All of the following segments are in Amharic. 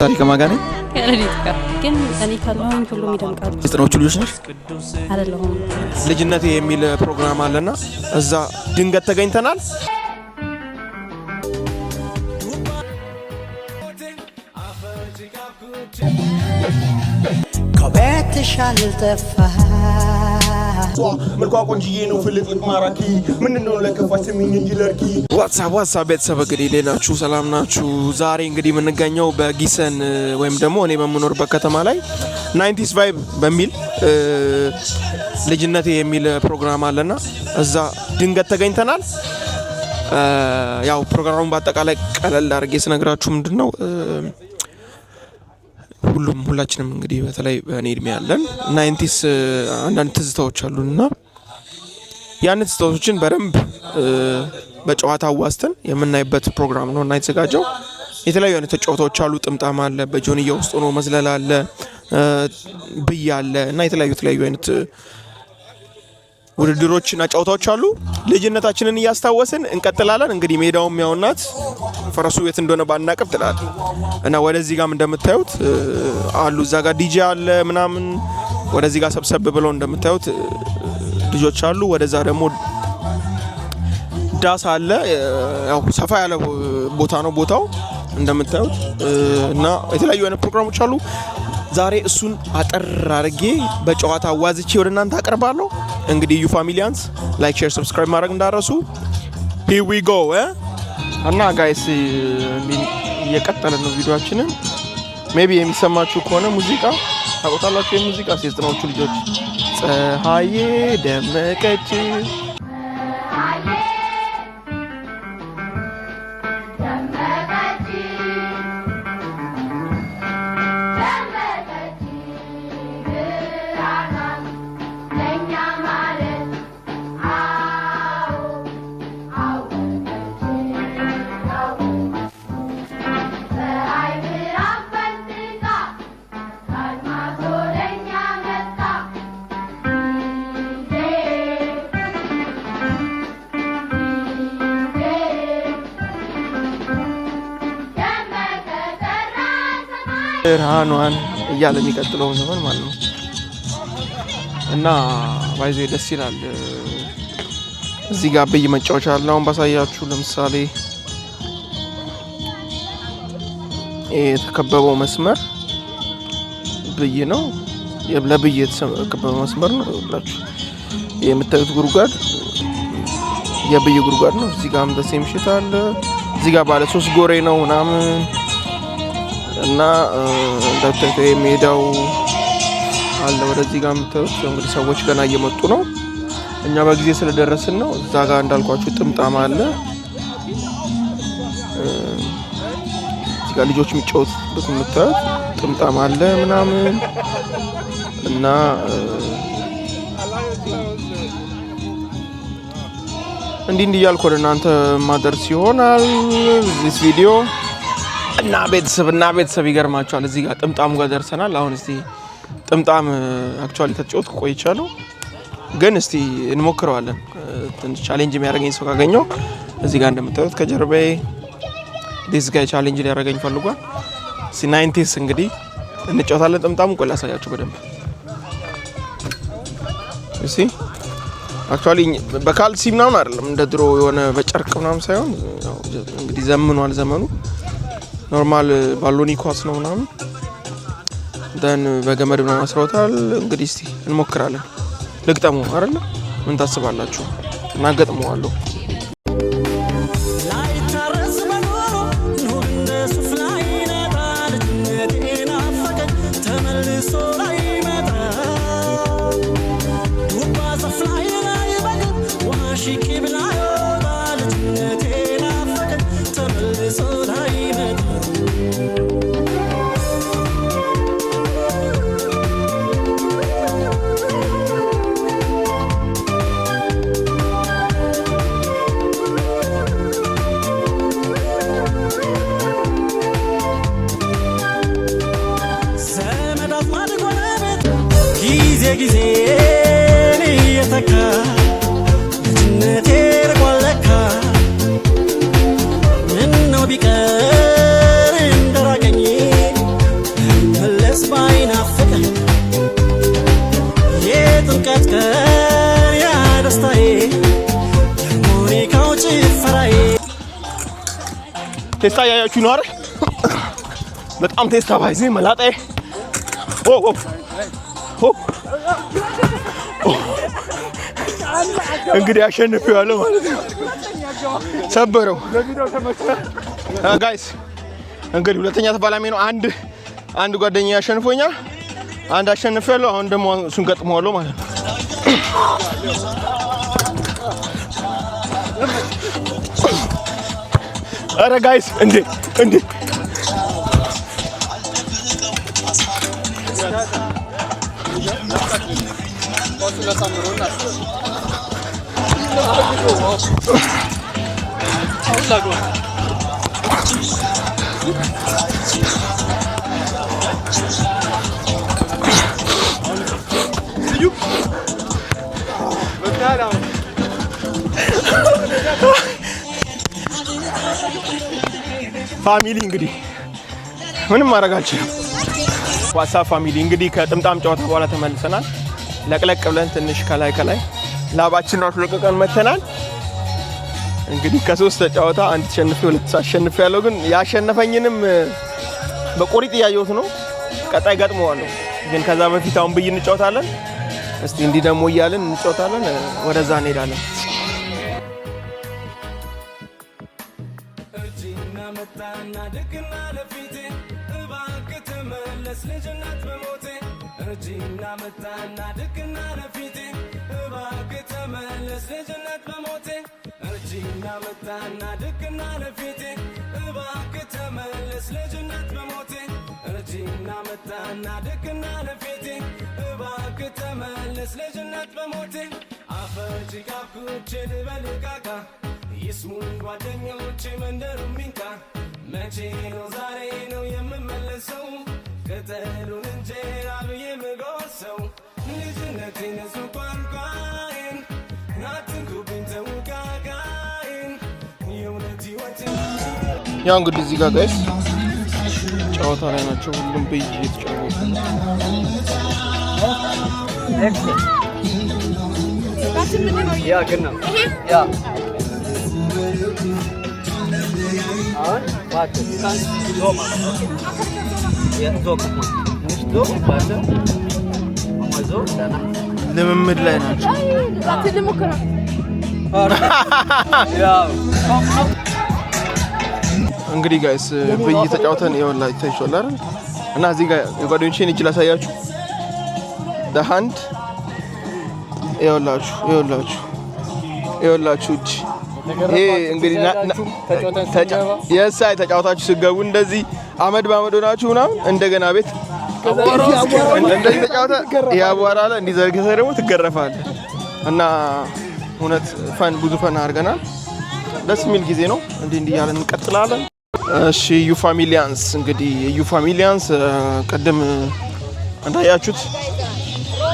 ዛሬ ከማን ጋር ነኝ? ከረዲት ጋር። ግን እኔ ካለሁኝ ሁሉም ይደምቃሉ። የዘጠናዎቹ ልጆች ነሽ? አይደለሁም። ልጅነቴ የሚል ፕሮግራም አለና እዛ ድንገት ተገኝተናል። ከቤትሽ አልጠፋ። መልኳ ቆንጅዬ ነው፣ ፍልቅልቅ ማራኪ። ምንድን ነው ለከፋ ስሚኝ እንጂ ለርኪ። What's up, what's up ቤተሰብ፣ እንግዲህ እንዴት ናችሁ? ሰላም ናችሁ? ዛሬ እንግዲህ የምንገኘው በጊሰን ወይም ደግሞ እኔ በምኖርበት ከተማ ላይ 90s vibe በሚል ልጅነቴ የሚል ፕሮግራም አለና እዛ ድንገት ተገኝተናል። ያው ፕሮግራሙን በአጠቃላይ ቀለል አድርጌ ስነግራችሁ ምንድን ነው፣ ሁሉም ሁላችንም እንግዲህ በተለይ በእኔ እድሜ ያለን 90s አንዳንድ ትዝታዎች አሉን እና ያን ትዝታዎችን በደንብ በጨዋታ አዋዝተን የምናይበት ፕሮግራም ነው እና የተዘጋጀው የተለያዩ አይነት ጨዋታዎች አሉ። ጥምጣም አለ፣ በጆንያ ውስጥ ሆኖ መዝለል አለ፣ ብይ አለ እና የተለያዩ አይነት ውድድሮች እና ጨዋታዎች አሉ። ልጅነታችንን እያስታወስን እንቀጥላለን። እንግዲህ ሜዳውም ያውናት ፈረሱ የት እንደሆነ ባናቅም ትላል እና ወደዚህ ጋርም እንደምታዩት አሉ። እዛ ጋር ዲጄ አለ ምናምን። ወደዚህ ጋር ሰብሰብ ብለው እንደምታዩት ልጆች አሉ። ወደዛ ደግሞ ዳስ አለ። ያው ሰፋ ያለ ቦታ ነው ቦታው እንደምታዩት እና የተለያዩ አይነት ፕሮግራሞች አሉ። ዛሬ እሱን አጠር አድርጌ በጨዋታ አዋዝቼ ወደ እናንተ አቀርባለሁ። እንግዲህ you familians like፣ share፣ subscribe ማድረግ እንዳትረሱ። Here we go። እና guys እየቀጠለ ነው ቪዲዮአችንን። Maybe የሚሰማችሁ ከሆነ ሙዚቃ ታውቁታላችሁ። የሙዚቃ የዘጠናዎቹ ልጆች ፀሐዬ ደመቀች። ብርሃኗን እያለ የሚቀጥለውን ዘመን ማለት ነው። እና by the way ደስ ይላል። እዚህ ጋር ብይ መጫወቻ አለ። አሁን ባሳያችሁ ለምሳሌ የተከበበው መስመር ብይ ነው። ለብይ የተከበበ መስመር ነው። ይኸውላችሁ የምታዩት ጉድጓድ የብይ ጉድጓድ ነው። እዚህ ጋርም the same shit አለ። እዚህ ጋር ባለ ሶስት ጎሬ ነው ምናምን እና እንደምታዩት ሜዳው አለ። ወደዚህ ጋር የምታዩት እንግዲህ ሰዎች ገና እየመጡ ነው። እኛ በጊዜ ስለደረስን ነው። እዛ ጋር እንዳልኳችሁ ጥምጣም አለ። እዚህ ጋር ልጆች የሚጫወቱበት የምታዩት ጥምጣም አለ ምናምን እና እንዲህ እንዲህ እያልኩ ወደ እናንተ ማደርስ ይሆናል this video። እና ቤተሰብ ይገርማቸዋል። እዚህ ጋር ጥምጣሙ ጋር ደርሰናል። አሁን እስቲ ጥምጣም actually ከተጫወትኩ ቆይቻለሁ፣ ግን እስቲ እንሞክረዋለን። ትንሽ challenge የሚያደርገኝ ሰው ካገኘው። እዚህ ጋር እንደምታዩት ከጀርባዬ this guy challenge ሊያደርገኝ ፈልጓል። እስቲ 90s እንግዲህ እንጫወታለን። ጥምጣሙ ቆይ ላሳያችሁ በደንብ። እስቲ actually በካልሲ ምናምን አይደለም፣ እንደ ድሮ የሆነ በጨርቅ ምናምን ሳይሆን እንግዲህ ዘምኗል ዘመኑ። Normal ባሎኒ ኳስ ነው ምናምን then በገመድ ምናምን አስረውታል። እንግዲህ እስቲ እንሞክራለን። ልግጠሙ አይደለ? ምን ታስባላችሁ? እና ገጥመዋለሁ። ላይታረስ በኖሮ ኑር እንደ ሱፍ ላይ ነጣ። ልጅነቴ ናፈቀኝ ተመልሶ ላይመጣ። ዱባ ዛፍ ላይ ላይ በቅል ውሃ ሽቂ ብላ ይወጣ። ልጅነቴ ናፈቀኝ ተመልሶ ላይመጣ። ዘመድ አዝማድ ጎረቤት ጊዜ ጊዜን እየተካ ልጅነቴ ርቋል ለካ። ምነው ቢቀር እንደራቀኝ። ቴስታ እያያችሁ ነው አይደል? በጣም ቴስታ ባይዜ መላጣዬ። ኦ ኦ ኦ ኦ። እንግዲህ አሸንፌዋለሁ ማለት ነው። ሰበረው guys። እንግዲህ ሁለተኛ ተፋላሚ ነው። አንድ አንድ ጓደኛ አሸንፎኛል። አንድ አሸንፌያለሁ። አሁን ደግሞ እሱን ገጥመዋለሁ ማለት ነው። ኧረ guys፣ እንዴ እንዴ! Family፣ እንግዲህ ምንም ማድረግ አልችልም። What's up family፣ እንግዲህ ከጥምጣም ጨዋታ በኋላ ተመልሰናል። ለቅለቅ ብለን ትንሽ ከላይ ከላይ ላባችንን አስለቅቀን መተናል። እንግዲህ ከሶስት ጨዋታ አንድ ተሸንፌ ሁለት አሸንፌ ያለው ግን ያሸነፈኝንም በቆሪጥ እያየሁት ነው። ቀጣይ ገጥመዋለሁ። ግን ከዛ በፊት አሁን ብይ እንጫወታለን። እስቲ እንዲህ ደግሞ እያልን እንጫወታለን። ወደዛ እንሄዳለን። እርጅና መጣና ድቅና ለፊቴ፣ እባክህ ተመለስ ልጅነት በሞቴ። እርጅና መጣና ድቅና ለፊቴ፣ እባክህ ተመለስ ልጅነት በሞቴ። እርጅና መጣና ድቅና ለፊቴ፣ እባክህ ተመለስ ልጅነት በሞቴ። እርጅና መጣና ድቅና ለፊቴ፣ እባክህ ተመለስ ልጅነት በሞቴ። አፈር ጭቃ ኩቼ ልበል ቃቃ፣ ይስሙን ጓደኞቼ መንደሩ ሚንካ። መቼ ነው ዛሬ ነው የምመለሰው፣ ቅጠሉን እንጀራ ብዬ ምጎርሰው? ልጅነቴን ንጹህ ቋንቋዬን አትንኩብኝ ተውቃቃዬን የእውነት ሕይወትን። ያው እንግዲህ እዚህ ጋር guys ጨዋታ ላይ ናቸው። ሁሉም ብይ እየተጫወቱ ነው። Yeah ግን ነው yeah አሁን warte, du kannst so machen, okay? Ja, so, guck mal. Nicht so, warte. Mach mal so, danach. ልምምድ ላይ ናቸው። Ja, komm, komm. እንግዲህ guys ብይ ተጫውተን ይኸውላችሁ ይታይሻል አይደል? እና እዚህ ጋር የጓደኞቼን እጅ ላሳያችሁ። The hand ይኸውላችሁ፣ ይኸውላችሁ፣ ይኸውላችሁ እጅ። ይሄ እንግዲህ የሳይ ተጫውታችሁ ስትገቡ እንደዚህ አመድ በአመድ ሆናችሁ ምናምን እንደገና ቤት እንደዚህ ተጫውተ ይሄ አቧራ አለ እንዲህ ዘርግተህ ደግሞ ትገረፋለህ። እና እውነት fun ብዙ fun አድርገናል። ደስ የሚል ጊዜ ነው። እንዲህ እንዲህ እያለን እንቀጥላለን። እሺ ዩ ፋሚሊያንስ፣ እንግዲህ ዩ ፋሚሊያንስ ቅድም እንዳያችሁት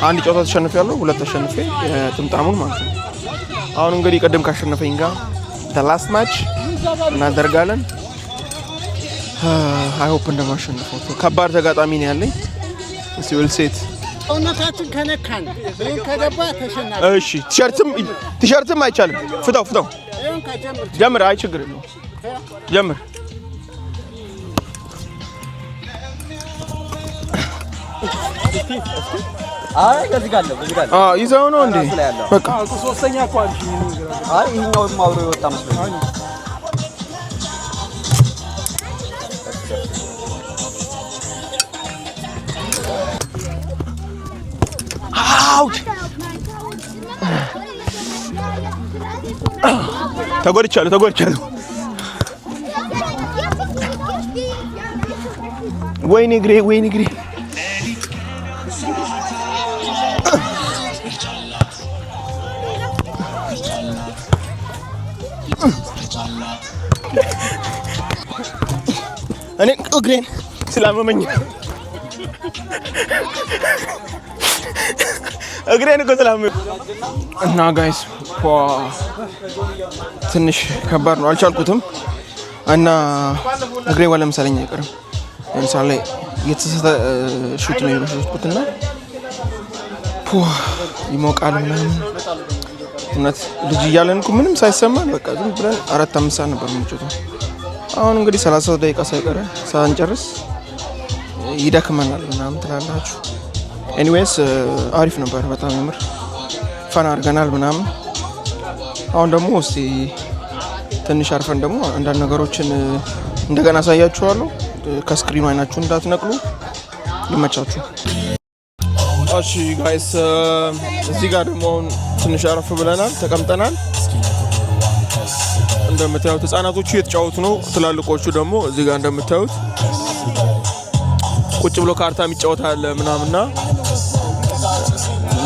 አንድ ጨዋታ ተሸንፌ ያለው ሁለት ተሸንፌ ጥምጣሙን ማለት ነው። አሁን እንግዲህ ቅድም ካሸነፈኝ ጋር last match እናደርጋለን። I hope እንደማሸንፈው። ከባድ ተጋጣሚ ነው ያለኝ። እስቲ we'll see። ሰውነታችን ከነካን ይህን ከገባ ተሸናፊ። እሺ ቲሸርትም አይቻልም። ፍታው ፍታው። ይህን ከጀምር። ጀምር። አይ ችግር የለውም ጀምር። አይ ከዚህ ጋር አለው፣ ከዚህ ጋር አለው። አዎ ይዘው ነው እንዴ? ራሱ ላይ ያለው። በቃ። አይ ይሄኛውም አብሮ የወጣ መስሎኝ። Ouch! ተጎድቻለሁ፣ ተጎድቻለሁ። ወይኔ እግሬ፣ ወይኔ እግሬ። እኔ እግሬን ስላመመኝ፣ እግሬን እኮ ስላመመኝ። እና guys ትንሽ ከባድ ነው፣ አልቻልኩትም። እና እግሬ ዋለ መሰለኝ አይቀርም። ለምሳሌ የተሳሳተ shoot ነው የሾትኩት እና ይሞቃል ምናምን። እውነት ልጅ እያለን እኮ ምንም ሳይሰማን በቃ ዝም ብለን 4 5 ሰዓት ነበር የምንጫወተው። አሁን እንግዲህ 30 ደቂቃ ሳይቀረ ሳንጨርስ ይደክመናል ምናምን ትላላችሁ። Anyways አሪፍ ነበር በጣም፣ የምር fun አድርገናል ምናምን። አሁን ደግሞ እስቲ ትንሽ አርፈን ደግሞ አንዳንድ ነገሮችን እንደገና አሳያችኋለሁ። ከ screen ኑ አይናችሁ እንዳትነቅሉ። ይመቻችሁ። እሺ guys፣ እዚህ ጋር ደግሞ አሁን ትንሽ አረፍ ብለናል፣ ተቀምጠናል። እንደምታዩት ህጻናቶቹ እየተጫወቱ ነው። ትላልቆቹ ደግሞ እዚህ ጋር እንደምታዩት ቁጭ ብሎ ካርታ የሚጫወት አለ ምናምና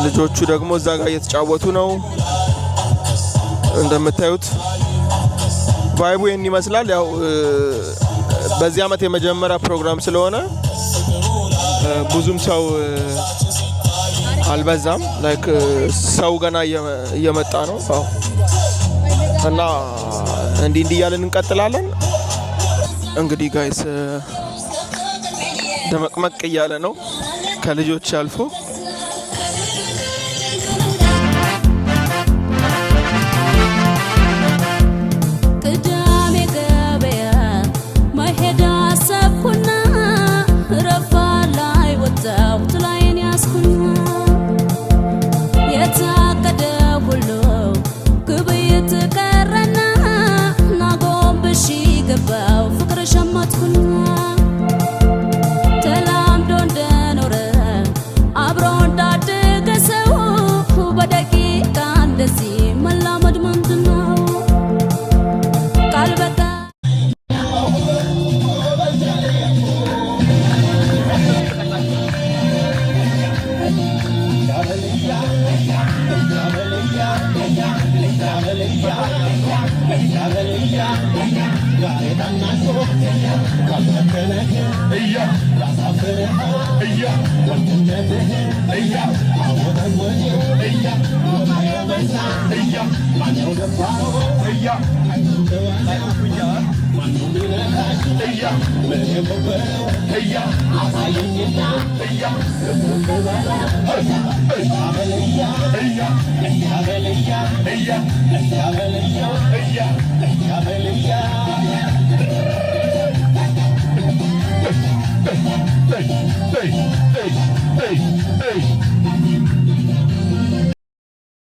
ልጆቹ ደግሞ እዛ ጋር እየተጫወቱ ነው። እንደምታዩት vibe ኡ ይህን ይመስላል። ያው በዚህ ዓመት የመጀመሪያ ፕሮግራም ስለሆነ ብዙም ሰው አልበዛም። Like ሰው ገና እየመጣ ነው። አዎ። እና እንዲህ እንዲህ እያልን እንቀጥላለን። እንግዲህ guys፣ ደመቅመቅ እያለ ነው ከልጆች አልፎ። ቅዳሜ ገበያ መሄድ አሰብኩና ረፋድ ላይ ወጣሁ ጥላዬን ያዝኩና የታቀደ ሁሉ ግብይት ቀረና ናጎንብሼ ገባሁ ፍቅር ሸመትኩና ተላምዶ እንደኖረ አብሮ እንዳደገ ሰው በደቂቃ እንደዚህ መላመድ ምንድነው? ቃል በቃል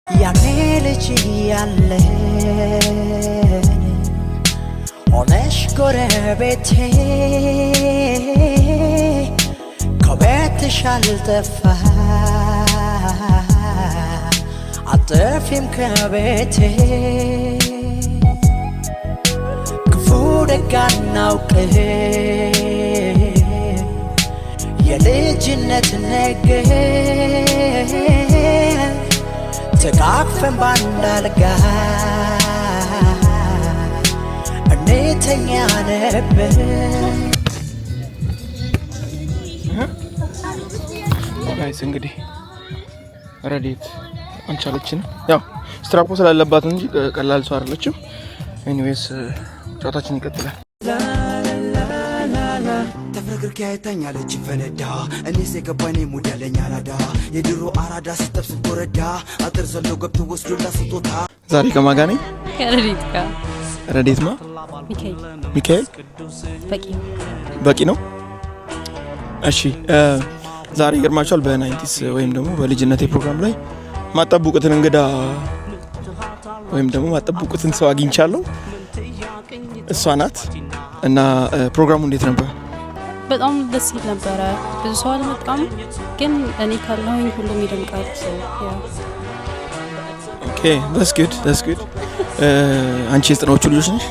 ያኔ ልጅ እያለን ሆነሽ ጎረቤቴ፣ ከቤትሽ አልጠፋ አጠፊም ከቤቴ፣ ክፉ ደግ አናውቅ የልጅነት ነገር፣ ተቃቅፈን ባንድ አልጋ እንተኛ ነበር። Guys፣ እንግዲህ ረዴት አልቻለችንም። ያው ስትራፖ ስላለባት እንጂ ቀላል ሰው አይደለችም። Anyways ጨዋታችን ይቀጥላል። ተፍረክርኬ አይታኛለች ፈነዳ፣ እኔስ የገባኝ mood ያለኝ አራዳ፣ የድሮ አራዳ ሲጠብስ ጎረዳ፣ አጥር ዘሎ ገብቶ ወስዶላ ስጦታ። ዛሬ ከማን ጋር ነኝ? ከረዴት ጋር። ረዴት ማ? ሚካኤል። ሚካኤል። በቂ ነው። በቂ ነው። እሺ፣ ዛሬ ይገርማችኋል በ 90s ወይም ደግሞ በልጅነቴ ፕሮግራም ላይ ማጠብቁትን እንግዳ ወይም ደግሞ ማጠብቁትን ሰው አግኝቻለሁ። እሷ ናት። እና ፕሮግራሙ እንዴት ነበር? በጣም ደስ ይል ነበረ። ብዙ ሰው አልመጣም፣ ግን እኔ ካለሁኝ ሁሉም ይደምቃል። So yeah. Okay, that's good, that's good። አንቺ የዘጠናዎቹ ልጆች ነሽ?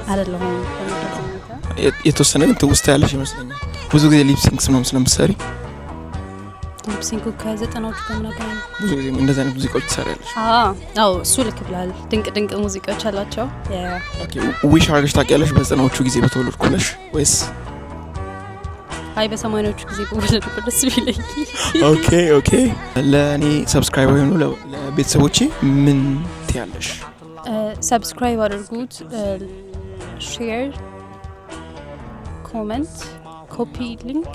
አይደለሁም በሚባል ሁኔታ። የተወሰነ ግን ትውስታ ያለሽ ይመስለኛል። ብዙ ጊዜ lip syncs ምናምን ስለምትሰሪ። Lip sync ኡ ከዘጠናዎቹ ጋር ምን አገናኘው? ብዙ ጊዜ እንደዚህ አይነት ሙዚቃዎች ትሰሪያለሽ። አዎ፣ እሱ ልክ ብለሃል። ድንቅ ድንቅ ሙዚቃዎች አላቸው። Yeah. Okay, wish አድርገሽ ታውቂያለሽ በዘጠናዎቹ ጊዜ በተወለድኩ ብለሽ ወይስ? አይ፣ በሰማንያዎቹ ጊዜ ብወለድበት ደስ ቢለኝ። Okay፣ ለእኔ subscriber ወይም ለቤተሰቦቼ ምን ትያለሽ? Subscribe አድርጉት፣ share፣ comment፣ copy link።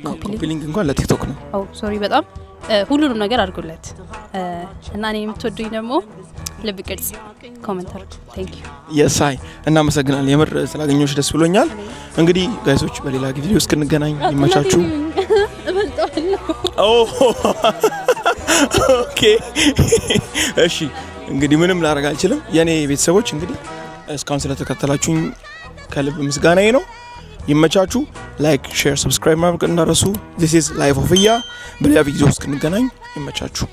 Copy link እንኳን ለቲክቶክ ነው። Oh, sorry በጣም። ሁሉንም ነገር አድርጉለት እና እኔ የምትወዱኝ ደግሞ ልብ ቅርጽ comment አድርጉ። Thank you. የሳይ እናመሰግናለን። የምር ስላገኘሁሽ ደስ ብሎኛል። እንግዲህ guys ኦች፣ በሌላ ቪዲዮ እስክንገናኝ ይመቻችሁ። እበልጠዋለሁ። Okay፣ እሺ። እንግዲህ ምንም ላደርግ አልችልም። የኔ ቤተሰቦች፣ እንግዲህ እስካሁን ስለተከተላችሁኝ ከልብ ምስጋናዬ ነው። ይመቻችሁ። Like፣ share፣ subscribe ማድረግ እንዳትረሱ። This is Life of እያ። በሌላ ቪዲዮ እስክንገናኝ ይመቻችሁ።